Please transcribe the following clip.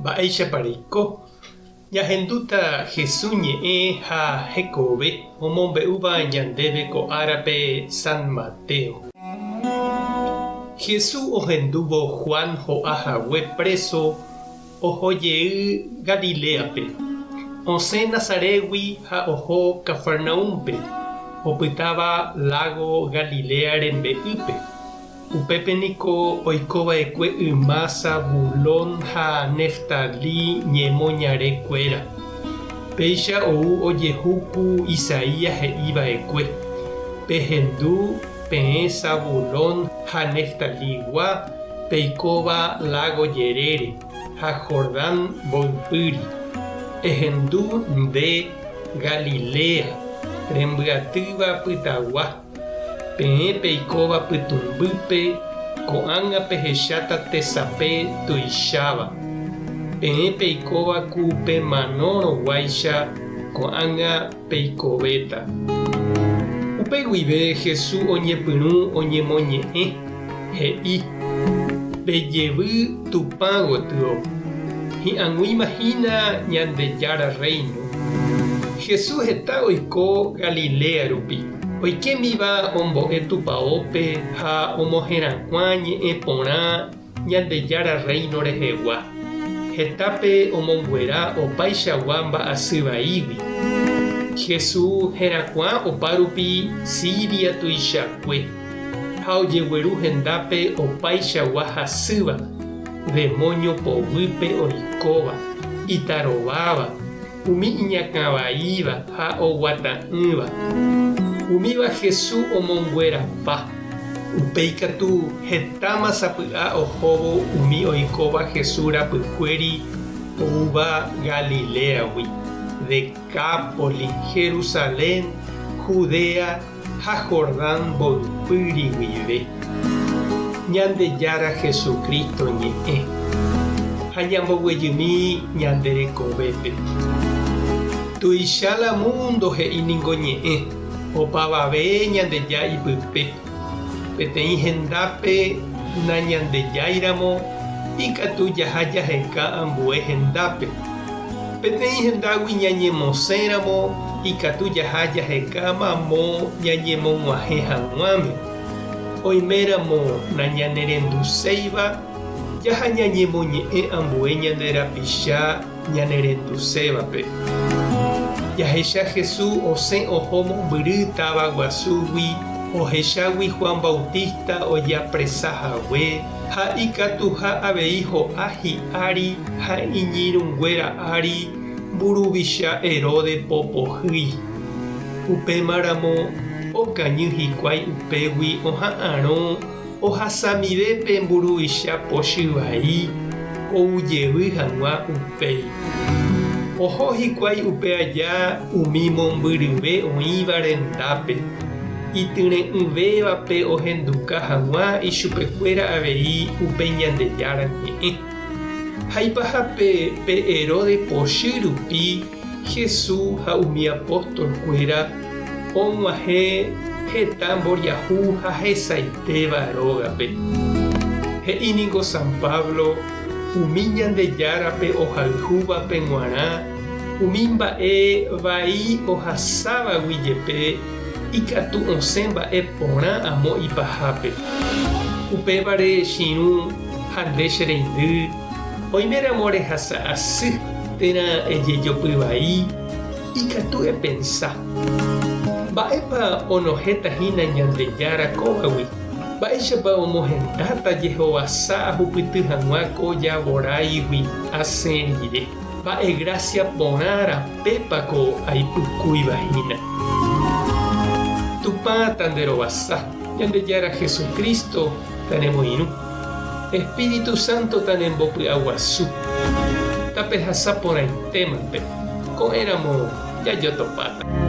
Mba'éichapa reiko? Ñahendúta Jesús ñe'ẽ ha hekove omombe'úva ñandéve ko árape San Mateo. Jesús ohendúvo Juan ho'a hague préso oho jey Galiléape. Osẽ Nazarégui ha oho Cafarnaúmpe, opytáva lágo Galilea rembe'ýpe. Upépe niko oiko va'ekue yma Zabulón ha Neftalí ñemoñare kuéra. Péicha ou ojehu ku Isaías he'i va'ekue, Pehendu peẽ Zabulón ha Neftalígua peikóva lágo jerére ha Jordán mboypýri. Ehendu nde, Galilea, rembyatýva pytagua. Peẽ peikóva pytũmbýpe, ko'ág̃a pehecháta tesape tuicháva. Peẽ peikóva ku pemanórõguáicha, ko'ág̃a peikovéta. Upe guive Jesús oñepyrũ oñemoñe'ẽ, he'i, Pejevy Tupã gotyo, hi'ag̃uíma hína Ñandejára Rréino. Jesús heta oiko Galilea rupi. Oikémiva ombo'e tupaópe ha omoherakuã ñe'ẽ porã Ñandejára Rréino rehegua. Hetápe omonguera opaichagua mba'asy vaígui. Jesús herakuã opárupi Siria tuichakue, ha ojegueru hendápe opaichagua hasýva, demóño poguýpe oikóva, itarováva, Umi iñakãvaíva ha oguata'ỹva. Umíva Jesús omonguerapa. Upéi katu hetáma sapy'a ohóvo umi oikóva Jesús rapykuéri oúva Galiléagui, Decápolis, Jerusalén, Judea ha Jordán mboypýri guive. Ñandejára Jesucristo ñe'ẽ, ha ñamboguejymi ñande rekovépe. Tuicha la mundo he'i ningo ñe'ẽ, opavave Ñandeja ipype. Peteĩ hendápe nañandejáiramo ikatu jaha jaheka ambue hendápe. Peteĩ hendágui ñañemosẽramo ikatu jaha jaheka mamo ñañemog̃uahẽ hag̃uáme. Oiméramo nañanerenduséiva, jaha ñañemoñe'ẽ ambue ñande rapicha ñanerendusévape. Jahecha Jesús osẽ oho mombyry táva guasúgui ohechágui Juan Bautista ojeapresa hague ha ikatuha avei ho'a hi'ári ha iñirũnguéra ári mburuvicha Herodes po pohýi. Upémaramo okañy hikuái upégui oha'arõ ohasamive pe mburuvicha pochy vai ou jevy hag̃ua upéi. Oho hikuái upe aja umi mombyryve oĩva rendápe. Ityre'ỹvévape ohenduka hag̃ua ichupekuéra avei upe Ñandejára ñe'ẽ. Ha ipahápe pe Herodes pochy rupi Jesús ha umi apóstolkuéra og̃uahẽ heta mboriahu ha hesaitéva rógape. He'i ningo San Pablo umi Ñandejárape ohayhúvape g̃uarã umi mba'e vai ohasávagui jepe Ikatu osẽ mba'e porã amo ipahápe. Upévare che irũ ha nde che reindy, oiméramo rehasa asy térã ejejopy vai, ikatu epensa, Mba'épa onohẽta hína Ñandejára kóvagui? Mba'éichapa omohendáta jehovasa ahupyty hag̃ua ko javoráigui asẽ rire? Mba'e grásia porã rapépa ko aipykúiva hína. Tupã tanderovasa, Ñandejára Jesucristo tanemoirũ, Espíritu Santo tanembopy'aguasu. Tapehasa porãitémante, ko'ẽramo jajotopáta.